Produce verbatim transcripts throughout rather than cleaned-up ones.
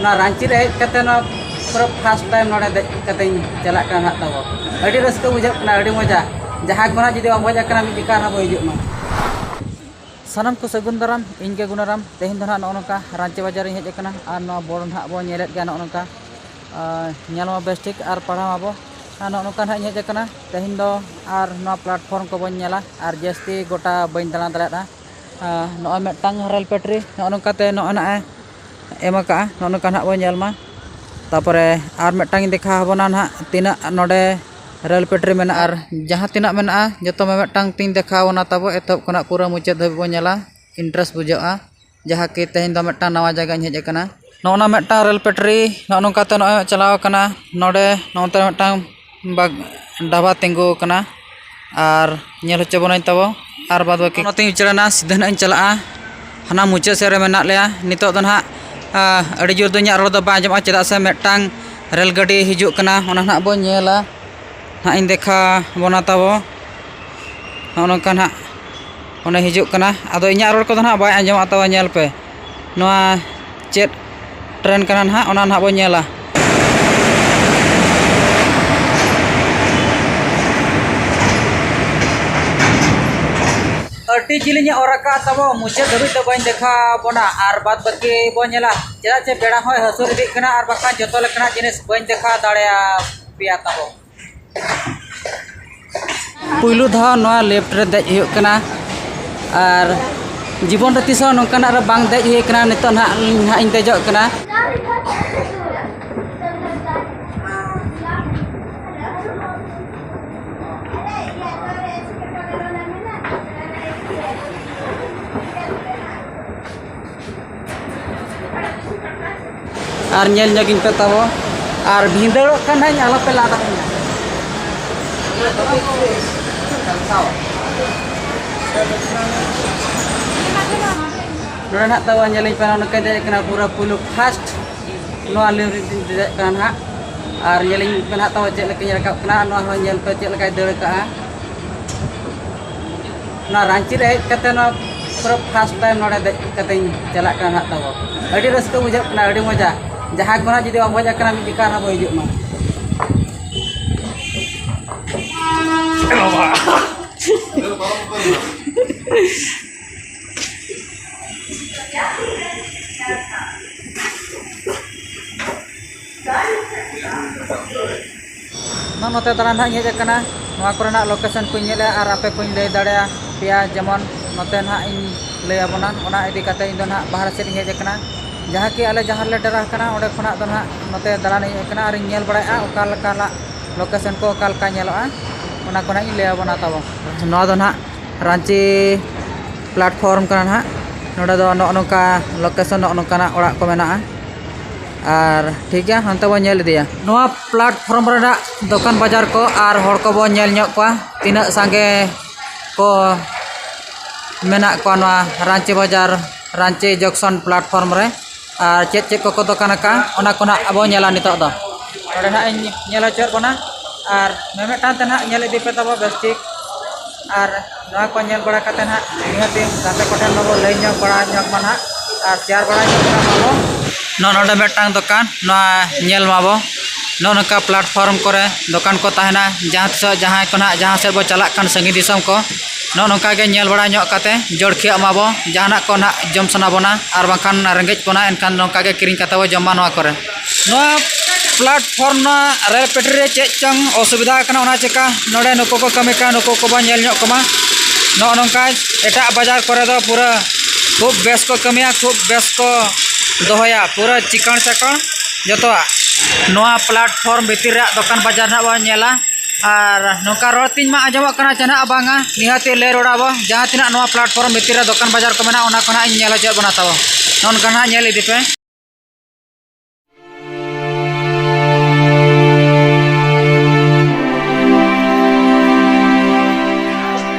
ᱱᱚᱣᱟ ᱨᱟᱺᱪᱤ ᱨᱮ ᱦᱮᱡ ᱠᱟᱛᱮ ᱱᱚᱣᱟ ᱯᱩᱨᱟᱹ first time ᱱᱚᱰᱮ ᱫᱮᱡ ᱠᱟᱛᱮᱧ ᱪᱟᱞᱟᱜ ᱠᱟᱱᱟ ᱱᱟᱦᱟᱜ ᱛᱟᱵᱚ᱾ ᱟᱹᱰᱤ ᱨᱟᱹᱥᱠᱟᱹ ᱵᱩᱡᱷᱟᱹᱜ ᱠᱟᱱᱟ, ᱟᱹᱰᱤ ᱢᱚᱡᱟ᱾ ᱡᱟᱦᱟᱸᱭ ᱠᱚ ᱱᱟᱦᱟᱜ ᱡᱩᱫᱤ ᱵᱟᱢ ᱦᱮᱡ ᱟᱠᱟᱱᱟ, ᱢᱤᱫ ᱡᱚᱠᱷᱟ ᱟᱨᱦᱚᱸ ᱵᱚ ᱦᱤᱡᱩᱜ ᱢᱟ᱾ ᱥᱟᱱᱟᱢ ᱠᱚ ᱥᱟᱹᱜᱩᱱ ᱫᱟᱨᱟᱢ, ᱤᱧ ᱜᱮ ᱜᱩᱱᱟᱨᱟᱢ᱾ ᱛᱮᱦᱮᱧ ᱫᱚ ᱱᱟᱦᱟᱜ ᱱᱚᱜᱼᱚ ᱱᱚᱝᱠᱟ ᱨᱟᱺᱪᱤ ᱵᱟᱡᱟᱨ ᱤᱧ ᱦᱮᱡ ᱟᱠᱟᱱᱟ ᱟᱨ ᱱᱚᱣᱟ board ᱱᱟᱦᱟᱜ ᱵᱚ ᱧᱮᱞᱮᱫ ᱜᱮᱭᱟ ᱱᱚᱜᱼᱚ ᱱᱚᱝᱠᱟ᱾ ᱟᱨ ᱧᱮᱞ ᱢᱟ ᱵᱮᱥ ᱴᱷᱤᱠ ᱟᱨ ᱯᱟᱲᱦᱟᱣ ᱢᱟᱵᱚ᱾ ᱟᱨ ᱱᱚᱜᱼᱚ ᱱᱚᱝᱠᱟ ᱱᱟᱦᱟᱜ ᱤᱧ ᱦᱮᱡ ᱟᱠᱟᱱᱟ ᱛᱮᱦᱮᱧ ᱫᱚ᱾ ᱟᱨ ᱱᱚᱣᱟ platform ᱠᱚᱵᱚᱱ ᱧᱮᱞᱟ ᱟᱨ ᱡᱟᱹᱥᱛᱤ ᱜᱚᱴᱟ ᱵᱟᱹᱧ ᱫᱟᱬᱟ ᱫᱟᱲᱮᱭᱟᱫᱼᱟ᱾ ᱟᱨ ᱱᱚᱜᱼᱚᱭ ᱢᱤᱫᱴᱟᱝ ᱨᱮᱞ ᱯᱟᱹᱴᱨᱤ ᱱᱚᱜᱼᱚ ᱱᱚᱝᱠᱟᱛᱮ ᱱᱚᱜᱼᱚᱭ ᱱᱟᱦᱟᱜ ᱮ ᱮᱢ ᱟᱠᱟᱫᱼᱟ, ᱱᱚᱜᱼᱚ ᱱᱚᱝᱠᱟ ᱱᱟᱦᱟᱜ ᱵᱚᱱ ᱧᱮᱞ ᱢᱟ᱾ ᱛᱟᱯᱚᱨᱮ ᱟᱨ ᱢᱤᱫᱴᱟᱝ ᱤᱧ ᱫᱮᱠᱷᱟᱣ ᱟᱵᱚᱱᱟ ᱱᱟᱦᱟᱜ ᱛᱤᱱᱟᱹᱜ ᱱᱚᱰᱮ ᱨᱮᱞ ᱯᱟᱹᱴᱨᱤ ᱢᱮᱱᱟᱜᱼᱟ ᱟᱨ ᱡᱟᱦᱟᱸ ᱛᱤᱱᱟᱹᱜ ᱢᱮᱱᱟᱜᱼᱟ ᱡᱚᱛᱚ ᱢᱤᱢᱤᱫᱴᱟᱝ ᱛᱤᱧ ᱫᱮᱠᱷᱟᱣ ᱟᱵᱚᱱᱟ ᱛᱟᱵᱚ, ᱮᱛᱚᱦᱚᱵ ᱠᱷᱚᱱᱟᱜ ᱯᱩᱨᱟᱹ ᱢᱩᱪᱟᱹᱫ ᱫᱷᱟᱹᱵᱤᱡ ᱵᱚᱱ ᱧᱮᱞᱟ᱾ Interest ᱵᱩᱡᱷᱟᱹᱜᱼᱟ᱾ ᱡᱟᱦᱟᱸ ᱠᱤ ᱛᱮᱦᱮᱧ ᱫᱚ ᱢᱤᱫᱴᱟᱝ ᱱᱟᱣᱟ ᱡᱟᱭᱜᱟᱧ ᱦᱮᱡ ᱟᱠᱟᱱᱟ᱾ ᱱᱚᱜᱼᱚ ᱱᱟ ᱢᱤᱫᱴᱟᱝ ᱨᱮᱞ ᱯᱟᱹᱴᱨᱤ ᱱᱚᱜᱼᱚ ᱱᱚᱝᱠᱟᱛᱮ ᱱᱚᱜᱼᱚᱭ ᱪᱟᱞᱟᱣ ᱟᱠᱟᱱᱟ᱾ ᱱᱚᱰᱮ ᱱᱚᱜᱼᱚ ᱱᱚᱛᱮ ᱢᱤᱫᱴᱟᱝ ᱵᱟᱜ-, ᱰᱟᱵᱷᱟ ᱛᱤᱸᱜᱩ ᱟᱠᱟᱱᱟ ᱟᱨ ᱧᱮᱞ ᱦᱚᱪᱚ ᱵᱚᱱᱟᱹᱧ ᱛᱟᱵᱚ᱾ ᱟᱨ ᱵᱟᱫ ᱵᱟᱹᱠᱤ ᱱᱚᱛᱮᱧ ᱩᱪᱟᱹᱲ ᱮᱱᱟ, ᱥᱤᱫᱷᱟᱹ ᱱᱟᱜ ᱤᱧ ᱪᱟᱞᱟᱜᱼᱟ᱾ ᱦᱟᱱᱟ ᱢᱩᱪᱟᱹᱫ ᱥᱮᱫ ᱨᱮ ᱢᱮᱱᱟᱜ ᱞᱮᱭᱟ ᱱᱤᱛᱚᱜ ᱫᱚ ᱱᱟᱦᱟᱜ᱾ ᱟ, ᱟᱹᱰᱤ ᱡᱳᱨ ᱫᱚ ᱤᱧᱟᱹᱜ ᱨᱚᱲ ᱫᱚ ᱵᱟᱭ ᱟᱸᱡᱚᱢᱚᱜᱼᱟ, ᱪᱮᱫᱟᱜ ᱥᱮ ᱢᱤᱫᱴᱟᱝ ᱨᱮᱞ ᱜᱟᱹᱰᱤ ᱦᱤᱡᱩᱜ ᱠᱟᱱᱟ, ᱚᱱᱟ ᱱᱟᱦᱟᱜ ᱵᱚᱱ ᱧᱮᱞᱟ᱾ ᱱᱟᱦᱟᱜ ᱤᱧ ᱫᱮᱠᱷᱟ ᱵᱚᱱᱟ ᱛᱟᱵᱚ᱾ ᱱᱚᱜᱼᱚ ᱱᱚᱝᱠᱟ ᱱᱟᱦᱟᱜ ᱚᱸᱰᱮ ᱦᱤᱡᱩᱜ ᱠᱟᱱᱟ᱾ ᱟᱫᱚ ᱤᱧᱟᱹᱜ ᱨᱚᱲ ᱠᱚᱫᱚ ᱱᱟᱦᱟᱜ ᱵᱟᱭ ᱟᱸᱡᱚᱢᱚᱜ ᱛᱟᱵᱚᱱᱟ᱾ ᱧᱮᱞ ᱯᱮ, ᱱᱚᱣᱟ ᱪᱮᱫ train ᱠᱟᱱᱟ ᱱᱟᱦᱟᱜ, ᱚᱱᱟ ᱱᱟᱦᱟᱜ ᱵᱚᱱ ᱧᱮᱞᱟ᱾ ᱟᱹᱰᱤ ᱡᱤᱞᱤᱧ ᱚᱨ ᱟᱠᱟᱫ ᱛᱟᱵᱚ, ᱢᱩᱪᱟᱹᱫ ᱫᱷᱟᱹᱵᱤᱡ ᱫᱚ ᱵᱟᱹᱧ ᱫᱮᱠᱷᱟᱣ ᱵᱚᱱᱟ, ᱟᱨ ᱵᱟᱫ ᱵᱟᱹᱠᱤ ᱵᱚᱱ ᱧᱮᱞᱟ᱾ ᱪᱮᱫᱟᱜ ᱪᱮ ᱵᱮᱲᱟ ᱦᱚᱸᱭ ᱦᱟᱹᱥᱩᱨ ᱤᱫᱤᱜ ᱠᱟᱱᱟ, ᱟᱨ ᱵᱟᱠᱷᱟᱱ ᱡᱚᱛᱚ ᱞᱮᱠᱟᱱᱟᱜ ᱡᱤᱱᱤᱥ ᱵᱟᱹᱧ ᱫᱮᱠᱷᱟᱣ ᱫᱟᱲᱮᱭᱟᱯᱮᱭᱟ ᱛᱟᱵᱚ᱾ ᱯᱩᱭᱞᱩ ᱫᱷᱟᱣ ᱱᱚᱣᱟ lift ᱨᱮ ᱫᱮᱡ ᱦᱩᱭᱩᱜ ᱠᱟᱱᱟ᱾ ᱟᱨ ᱡᱤᱵᱚᱱ ᱨᱮ ᱛᱤᱥ ᱦᱚᱸ ᱱᱚᱝᱠᱟᱱᱟᱜ ᱨᱮ ᱵᱟᱝ ᱫᱮᱡ ᱦᱩᱭ ᱠᱟᱱᱟ᱾ ᱱᱤᱛᱚᱜ ᱱᱟᱦᱟᱜ, ᱱᱟᱦᱟᱜ ᱤᱧ ᱫᱮᱡᱚᱜ ᱠᱟᱱᱟ᱾ ᱟᱨ ᱧᱮᱞ ᱧᱚᱜᱤᱧ ᱯᱮ ᱛᱟᱵᱚ᱾ ᱟᱨ ᱵᱷᱤᱸᱫᱟᱹᱲᱚᱜ ᱠᱷᱟᱱ ᱦᱟᱸᱜ ᱟᱞᱚᱯᱮ ᱞᱟᱸᱫᱟ ᱟᱹᱧᱟ᱾ ᱱᱚᱰᱮ ᱱᱟᱦᱟᱜ ᱛᱟᱵᱚ ᱧᱮᱞᱤᱧ ᱯᱮ, ᱱᱚᱜᱼᱚ ᱱᱚᱝᱠᱟᱧ ᱫᱮᱡ ᱠᱟᱱᱟ ᱯᱩᱨᱟᱹ ᱯᱩᱭᱞᱩ first ᱱᱚᱣᱟ lift ᱨᱤᱧ ᱫᱮᱡ ᱠᱟᱱᱟ ᱱᱟᱦᱟᱜ᱾ ᱟᱨ ᱧᱮᱞᱤᱧ ᱯᱮ ᱱᱟᱦᱟᱜ ᱛᱟᱵᱚ ᱪᱮᱫ ᱞᱮᱠᱟᱧ ᱨᱟᱠᱟᱵ ᱠᱟᱱᱟ, ᱟᱨ ᱱᱚᱣᱟ ᱦᱚᱸ ᱧᱮᱞ ᱯᱮ ᱪᱮᱫ ᱞᱮᱠᱟᱭ ᱫᱟᱹᱲ ᱠᱟᱜᱼᱟ᱾ ᱱᱚᱣᱟ ᱨᱟᱺᱪᱤ ᱨᱮ ᱦᱮᱡ ᱠᱟᱛᱮ ᱱᱚᱣᱟ ᱯᱩᱨᱟᱹ first time ᱱᱚᱰᱮ ᱫᱮᱡ ᱠᱟᱛᱮᱧ ᱪᱟᱞᱟᱜ ᱠᱟᱱᱟ ᱱᱟᱦᱟᱜ ᱛᱟᱵᱚ᱾ ᱟᱹᱰᱤ ᱨᱟᱹᱥᱠᱟᱹ ᱵᱩᱡᱷᱟᱹᱜ ᱠᱟᱱᱟ, ᱟᱹᱰᱤ ᱢᱚᱡᱟ᱾ ᱡᱟᱦᱟᱸᱭ ᱠᱚ ᱱᱟᱜ ᱡᱩᱫᱤ ᱵᱟᱢ ᱦᱮᱡ ᱟᱠᱟᱱᱟ, ᱢᱤᱫ ᱡᱚᱠᱷᱟ ᱟᱨᱦᱚᱸ ᱵᱚ ᱦᱤᱡᱩᱜ ᱢᱟ᱾ ᱱᱚᱜᱼᱚ ᱱᱚᱛᱮ ᱫᱟᱬᱟᱱ ᱦᱟᱸᱜ ᱤᱧ ᱦᱮᱡ ᱟᱠᱟᱱᱟ᱾ ᱱᱚᱣᱟ ᱠᱚᱨᱮᱱᱟᱜ location ᱠᱚᱧ ᱧᱮᱞᱮᱜᱼᱟ ᱟᱨ ᱟᱯᱮ ᱠᱚᱧ ᱞᱟᱹᱭ ᱫᱟᱲᱮᱭᱟᱯᱮᱭᱟ᱾ ᱡᱮᱢᱚᱱ ᱱᱚᱛᱮ ᱱᱟᱦᱟᱜ ᱤᱧ ᱞᱟᱹᱭ ᱟᱵᱚᱱᱟ, ᱚᱱᱟ ᱤᱫᱤ ᱠᱟᱛᱮ ᱤᱧ ᱫᱚ ᱱᱟᱦᱟᱜ ᱵᱟᱦᱨᱮ ᱥᱮᱫ ᱤᱧ ᱦᱮᱡ ᱟᱠᱟᱱᱟ᱾ ᱡᱟᱦᱟᱸ ᱠᱤ ᱟᱞᱮ ᱡᱟᱦᱟᱸ ᱨᱮᱞᱮ ᱰᱮᱨᱟ ᱟᱠᱟᱱᱟ, ᱚᱸᱰᱮ ᱠᱷᱚᱱᱟᱜ ᱫᱚ ᱱᱟᱦᱟᱜ ᱱᱚᱛᱮ ᱫᱟᱬᱟᱱ ᱤᱧ ᱦᱮᱡ ᱟᱠᱟᱱᱟ ᱟᱨ ᱤᱧ ᱧᱮᱞ ᱵᱟᱲᱟᱭᱮᱫᱼᱟ ᱚᱠᱟ ᱞᱮᱠᱟᱱᱟᱜ location ᱠᱚ ᱚᱠᱟ ᱞᱮᱠᱟ ᱧᱮᱞᱚᱜᱼᱟ, ᱚᱱᱟ ᱠᱚ ᱱᱟᱦᱟᱜ ᱤᱧ ᱞᱟᱹᱭ ᱟᱵᱚᱱᱟ ᱛᱟᱵᱚ᱾ ᱱᱚᱣᱟ ᱫᱚ ᱱᱟᱦᱟᱜ ᱨᱟᱺᱪᱤ platform ᱠᱟᱱᱟ ᱱᱟᱦᱟᱜ᱾ ᱱᱚᱰᱮ ᱫᱚ ᱱᱚᱜᱼᱚ ᱱᱚᱝᱠᱟ location, ᱱᱚᱜᱼᱚ ᱱᱚᱝᱠᱟᱱᱟᱜ ᱚᱲᱟᱜ ᱠᱚ ᱢᱮᱱᱟᱜᱼᱟ᱾ ᱟᱨ ᱴᱷᱤᱠ ᱜᱮᱭᱟ, ᱦᱟᱱᱛᱮ ᱵᱚᱱ ᱧᱮᱞ ᱤᱫᱤᱭᱟ᱾ ᱱᱚᱣᱟ platform ᱨᱮᱱᱟᱜ ᱫᱚᱠᱟᱱ ᱵᱟᱡᱟᱨ ᱠᱚ ᱟᱨ ᱦᱚᱲ ᱠᱚᱵᱚᱱ ᱧᱮᱞ ᱧᱚᱜ ᱠᱚᱣᱟ, ᱛᱤᱱᱟᱹᱜ ᱥᱟᱸᱜᱮ ᱠᱚ ᱢᱮᱱᱟᱜ ᱠᱚᱣᱟ ᱱᱚᱣᱟ ᱨᱟᱺᱪᱤ ᱵᱟᱡᱟᱨ, ᱨᱟᱺᱪᱤ junction platform ᱨᱮ᱾ ᱟᱨ ᱪᱮᱫ ᱪᱮᱫ ᱠᱚᱠᱚ ᱫᱚᱠᱟᱱ ᱟᱠᱟᱫᱼᱟ, ᱚᱱᱟ ᱠᱚ ᱱᱟᱦᱟᱜ ᱟᱵᱚ ᱧᱮᱞᱟ ᱱᱤᱛᱚᱜ ᱫᱚ᱾ ᱱᱚᱰᱮ ᱱᱟᱦᱟᱜ ᱤᱧ ᱧᱮᱞ ᱦᱚᱪᱚᱭᱮᱫ ᱵᱚᱱᱟ ᱟᱨ ᱢᱤᱢᱤᱫᱴᱟᱝ ᱛᱮ ᱱᱟᱦᱟᱜ ᱧᱮᱞ ᱤᱫᱤ ᱯᱮ ᱛᱟᱵᱚ ᱵᱮᱥ ᱴᱷᱤᱠ᱾ ᱟᱨ ᱱᱚᱣᱟ ᱠᱚ ᱧᱮᱞ ᱵᱟᱲᱟ ᱠᱟᱛᱮ ᱱᱟᱦᱟᱜ ᱱᱤᱦᱟᱹᱛ ᱜᱮ ᱜᱟᱛᱮ ᱠᱚᱴᱷᱮᱱ ᱢᱟᱵᱚ ᱞᱟᱹᱭ ᱧᱚᱜ ᱵᱟᱲᱟ ᱧᱚᱜ ᱢᱟ ᱱᱟᱦᱟᱜ ᱟᱨ share ᱵᱟᱲᱟ ᱧᱚᱜ ᱠᱟᱜ ᱢᱟᱵᱚ᱾ ᱱᱚᱜᱼᱚ ᱱᱚᱰᱮ ᱢᱤᱫᱴᱟᱝ ᱫᱚᱠᱟᱱ, ᱱᱚᱣᱟ ᱧᱮᱞ ᱢᱟᱵᱚ᱾ ᱱᱚᱜᱼᱚ ᱱᱚᱝᱠᱟ platform ᱠᱚᱨᱮ ᱫᱚᱠᱟᱱ ᱠᱚ ᱛᱟᱦᱮᱱᱟ᱾ ᱡᱟᱦᱟᱸ ᱛᱤᱥᱚᱜ ᱡᱟᱦᱟᱸᱭ ᱠᱚ ᱱᱟᱦᱟᱜ ᱡᱟᱦᱟᱸ ᱥᱮᱫ ᱵᱚ ᱪᱟᱞᱟᱜ ᱠᱷᱟᱱ ᱥᱟᱺᱜᱤᱧ ᱫᱤᱥᱚᱢ ᱠᱚ, ᱱᱚᱜᱼᱚ ᱱᱚᱝᱠᱟ ᱜᱮ ᱧᱮᱞ ᱵᱟᱲᱟ ᱧᱚᱜ ᱠᱟᱛᱮ ᱡᱚᱲᱠᱷᱤᱭᱟᱜ ᱢᱟᱵᱚ, ᱡᱟᱦᱟᱱᱟᱜ ᱠᱚ ᱱᱟᱦᱟᱜ ᱡᱚᱢ ᱥᱟᱱᱟ ᱵᱚᱱᱟ ᱟᱨ ᱵᱟᱝᱠᱷᱟᱱ ᱨᱮᱸᱜᱮᱡ ᱵᱚᱱᱟ, ᱮᱱᱠᱷᱟᱱ ᱱᱚᱝᱠᱟ ᱜᱮ ᱠᱤᱨᱤᱧ ᱠᱟᱛᱮ ᱵᱚ ᱡᱚᱢᱟ ᱱᱚᱣᱟ ᱠᱚᱨᱮ᱾ ᱱᱚᱣᱟ platform ᱱᱚᱣᱟ ᱨᱮᱞ ᱯᱟᱹᱴᱨᱤ ᱨᱮ ᱪᱮᱫ ᱪᱚᱝ ᱚᱥᱩᱵᱤᱫᱷᱟ ᱟᱠᱟᱱᱟ, ᱚᱱᱟ ᱪᱮᱠᱟ ᱱᱚᱰᱮ ᱱᱩᱠᱩ ᱠᱚ ᱠᱟᱹᱢᱤ ᱠᱟᱱᱟ, ᱱᱩᱠᱩ ᱠᱚᱵᱚᱱ ᱧᱮᱞ ᱧᱚᱜ ᱠᱚᱢᱟ᱾ ᱱᱚᱜᱼᱚ ᱱᱚᱝᱠᱟ ᱮᱴᱟᱜ ᱵᱟᱡᱟᱨ ᱠᱚᱨᱮ ᱫᱚ ᱯᱩᱨᱟᱹ ᱠᱷᱩᱵ ᱵᱮᱥ ᱠᱚ ᱠᱟᱹᱢᱤᱭᱟ, ᱠᱷᱩᱵ ᱵᱮᱥ ᱠᱚ ᱫᱚᱦᱚᱭᱟ, ᱯᱩᱨᱟᱹ ᱪᱤᱠᱟᱹᱬ ᱪᱟᱠᱚᱬ ᱡᱚᱛᱚᱣᱟᱜ᱾ ᱱᱚᱣᱟ platform ᱵᱷᱤᱛᱤᱨ ᱨᱮᱭᱟᱜ ᱫᱚᱠᱟᱱ ᱵᱟᱡᱟᱨ ᱱᱟᱜ ᱵᱚᱱ ᱧᱮᱞᱟ᱾ ᱟᱨ ᱱᱚᱝᱠᱟ ᱨᱚᱲ ᱛᱤᱧ ᱢᱟ ᱟᱸᱡᱚᱢᱚᱜ ᱠᱟᱱᱟ ᱪᱮ ᱱᱟᱜ ᱵᱟᱝᱟ, ᱱᱤᱦᱟᱹᱛᱤ ᱞᱟᱹᱭ ᱨᱚᱲ ᱟᱵᱚ, ᱡᱟᱦᱟᱸ ᱛᱤᱱᱟᱹᱜ ᱱᱚᱣᱟ platform ᱵᱷᱤᱛᱤᱨ ᱨᱮ ᱫᱚᱠᱟᱱ ᱵᱟᱡᱟᱨ ᱠᱚ ᱢᱮᱱᱟᱜᱼᱟ, ᱚᱱᱟ ᱠᱚ ᱱᱟᱜ ᱤᱧ ᱧᱮᱞ ᱦᱚᱪᱚᱭᱮᱫ ᱵᱚᱱᱟ ᱛᱟᱵᱚ᱾ ᱱᱚᱜᱼᱚ ᱱᱚᱝᱠᱟ ᱱᱟᱜ ᱧᱮᱞ ᱤᱫᱤ ᱯᱮ᱾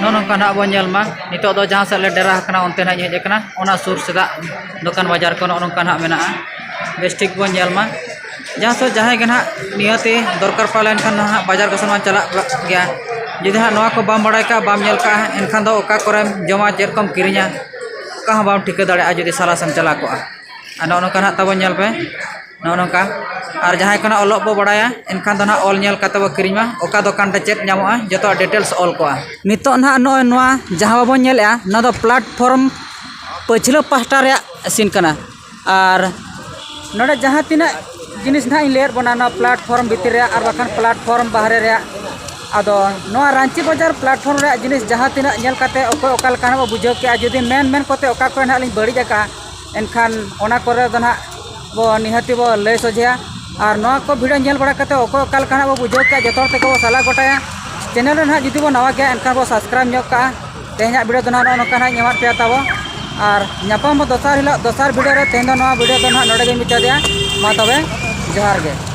ᱱᱚᱜᱼᱚ ᱱᱚᱝᱠᱟ ᱱᱟᱜ ᱵᱚᱱ ᱧᱮᱞ ᱢᱟ᱾ ᱱᱤᱛᱚᱜ ᱫᱚ ᱡᱟᱦᱟᱸ ᱥᱮᱫ ᱞᱮ ᱰᱮᱨᱟ ᱟᱠᱟᱱᱟ, ᱚᱱᱛᱮ ᱱᱟᱜ ᱤᱧ ᱦᱮᱡ ᱟᱠᱟᱱᱟ᱾ ᱚᱱᱟ ᱥᱩᱨ ᱥᱮᱫᱟᱜ ᱫᱚᱠᱟᱱ ᱵᱟᱡᱟᱨ ᱠᱚ ᱱᱚᱜᱼᱚ ᱱᱚᱝᱠᱟ ᱱᱟᱜ ᱢᱮᱱᱟᱜᱼᱟ᱾ ᱵᱮᱥ ᱴᱷᱤᱠ ᱵᱚᱱ ᱧᱮᱞ ᱢᱟ᱾ ᱡᱟᱦᱟᱸ ᱥᱮᱫ ᱡᱟᱦᱟᱸᱭ ᱜᱮ ᱱᱟᱜ ᱱᱤᱦᱟᱹᱛᱤ ᱫᱚᱨᱠᱟᱨ ᱯᱟᱲᱟᱣ ᱞᱮᱱᱠᱷᱟᱱ ᱱᱟᱦᱟᱜ ᱵᱟᱡᱟᱨ ᱠᱚ ᱥᱮᱱ ᱵᱚᱱ ᱪᱟᱞᱟᱜ ᱜᱮᱭᱟ᱾ ᱡᱩᱫᱤ ᱦᱟᱸᱜ ᱱᱚᱣᱟ ᱠᱚ ᱵᱟᱢ ᱵᱟᱲᱟᱭ ᱠᱟᱜᱼᱟ, ᱵᱟᱢ ᱧᱮᱞ ᱠᱟᱜᱼᱟ, ᱮᱱᱠᱷᱟᱱ ᱫᱚ ᱚᱠᱟ ᱠᱚᱨᱮᱢ ᱡᱚᱢᱟ, ᱪᱮᱫ ᱠᱚᱢ ᱠᱤᱨᱤᱧᱟ, ᱚᱠᱟ ᱦᱚᱸ ᱵᱟᱢ ᱴᱷᱤᱠᱟᱹ ᱫᱟᱲᱮᱭᱟᱜᱼᱟ ᱡᱩᱫᱤ ᱥᱟᱞᱟᱥ ᱮᱢ ᱪᱟᱞᱟᱣ ᱠᱚᱜᱼᱟ᱾ ᱟᱨ ᱱᱚᱜᱼᱚ ᱱᱚᱝᱠᱟ ᱱᱟᱦᱟᱜ ᱛᱟᱵᱚᱱ ᱧᱮᱞ ᱯᱮ, ᱱᱚᱜᱼᱚ ᱱᱚᱝᱠᱟ᱾ ᱟᱨ ᱡᱟᱦᱟᱸᱭ ᱠᱚ ᱱᱟᱦᱟᱜ ᱚᱞᱚᱜ ᱵᱚ ᱵᱟᱲᱟᱭᱟ, ᱮᱱᱠᱷᱟᱱ ᱫᱚ ᱱᱟᱦᱟᱜ ᱚᱞ ᱧᱮᱞ ᱠᱟᱛᱮ ᱵᱚ ᱠᱤᱨᱤᱧ ᱢᱟ, ᱚᱠᱟ ᱫᱚᱠᱟᱱ ᱨᱮ ᱪᱮᱫ ᱧᱟᱢᱚᱜᱼᱟ, ᱡᱚᱛᱚᱣᱟᱜ details ᱚᱞ ᱠᱚᱜᱼᱟ᱾ ᱱᱤᱛᱚᱜ ᱱᱟᱦᱟᱜ ᱱᱚᱜᱼᱚᱭ ᱱᱚᱣᱟ ᱡᱟᱦᱟᱸ ᱵᱟᱵᱚᱱ ᱧᱮᱞᱮᱜᱼᱟ, ᱱᱚᱣᱟ ᱫᱚ platform ᱯᱟᱹᱪᱷᱞᱟᱹ ᱯᱟᱦᱴᱟ ᱨᱮᱭᱟᱜ scene ᱠᱟᱱᱟ᱾ ᱟᱨ ᱱᱚᱰᱮ ᱡᱟᱦᱟᱸ ᱛᱤᱱᱟᱹᱜ ᱡᱤᱱᱤᱥ ᱱᱟᱦᱟᱜ ᱤᱧ ᱞᱟᱹᱭᱟᱫ ᱵᱚᱱᱟ, ᱱᱚᱣᱟ platform ᱵᱷᱤᱛᱤᱨ ᱨᱮᱭᱟᱜ ᱟᱨ ᱵᱟᱠᱷᱟᱱ platform ᱵᱟᱦᱨᱮ ᱨᱮᱭᱟᱜ, ᱟᱫᱚ ᱱᱚᱣᱟ ᱨᱟᱺᱪᱤ ᱵᱟᱡᱟᱨ platform ᱨᱮᱭᱟᱜ ᱡᱤᱱᱤᱥ ᱡᱟᱦᱟᱸ ᱛᱤᱱᱟᱹᱜ ᱧᱮᱞ ᱠᱟᱛᱮ ᱚᱠᱚᱭ ᱚᱠᱟ ᱞᱮᱠᱟᱱᱟᱜ ᱵᱚ ᱵᱩᱡᱷᱟᱹᱣ ᱠᱮᱜᱼᱟ, ᱡᱩᱫᱤ ᱢᱮᱱ ᱢᱮᱱ ᱠᱚᱛᱮ ᱚᱠᱟ ᱠᱚᱨᱮ ᱱᱟᱦᱟᱜ ᱞᱤᱧ ᱵᱟᱹᱲᱤᱡ ᱟᱠᱟᱜᱼᱟ, ᱮᱱᱠᱷᱟᱱ ᱚᱱᱟ ᱠᱚᱨᱮ ᱫᱚ ᱱᱟᱦᱟᱜ ᱵᱚ ᱱᱤᱦᱟᱹᱛᱤ ᱵᱚ ᱞᱟᱹᱭ ᱥᱚᱡᱷᱮᱭᱟ᱾ ᱟᱨ ᱱᱚᱣᱟ ᱠᱚ video ᱧᱮᱞ ᱵᱟᱲᱟ ᱠᱟᱛᱮ ᱚᱠᱚᱭ ᱚᱠᱟ ᱞᱮᱠᱟᱱᱟᱜ ᱵᱚ ᱵᱩᱡᱷᱟᱹᱣ ᱠᱮᱜᱼᱟ, ᱡᱚᱛᱚ ᱦᱚᱲ ᱛᱮᱜᱮ ᱵᱚ ᱥᱟᱞᱟ ᱜᱚᱴᱟᱭᱟ᱾ Channel ᱨᱮ ᱱᱟᱦᱟᱜ ᱡᱩᱫᱤ ᱵᱚ ᱱᱟᱣᱟ ᱜᱮᱭᱟ, ᱮᱱᱠᱷᱟᱱ ᱵᱚ subscribe ᱧᱚᱜ ᱠᱟᱜᱼᱟ᱾ ᱛᱮᱦᱮᱧᱟᱜ video ᱫᱚ ᱱᱟᱦᱟᱜ ᱱᱚᱜᱼᱚ ᱱᱚᱝᱠᱟ ᱱᱟᱦᱟᱜ ᱤᱧ ᱮᱢᱟᱫ ᱯᱮᱭᱟ ᱛᱟᱵᱚ᱾ ᱟᱨ ᱧᱟᱯᱟᱢ ᱵᱚ ᱫᱚᱥᱟᱨ ᱦᱤᱞᱳᱜ ᱫᱚᱥᱟᱨ video ᱨᱮ᱾ ᱛᱮᱦᱮᱧ ᱫᱚ ᱱᱚᱣᱟ video ᱫᱚ ᱱᱟᱦᱟᱜ ᱱᱚᱰᱮ ᱜᱮᱧ ᱢᱩᱪᱟᱹᱫᱮᱜᱼᱟ᱾ ᱢᱟ ᱛᱚᱵᱮ, ᱡᱚᱦᱟᱨ ᱜᱮ᱾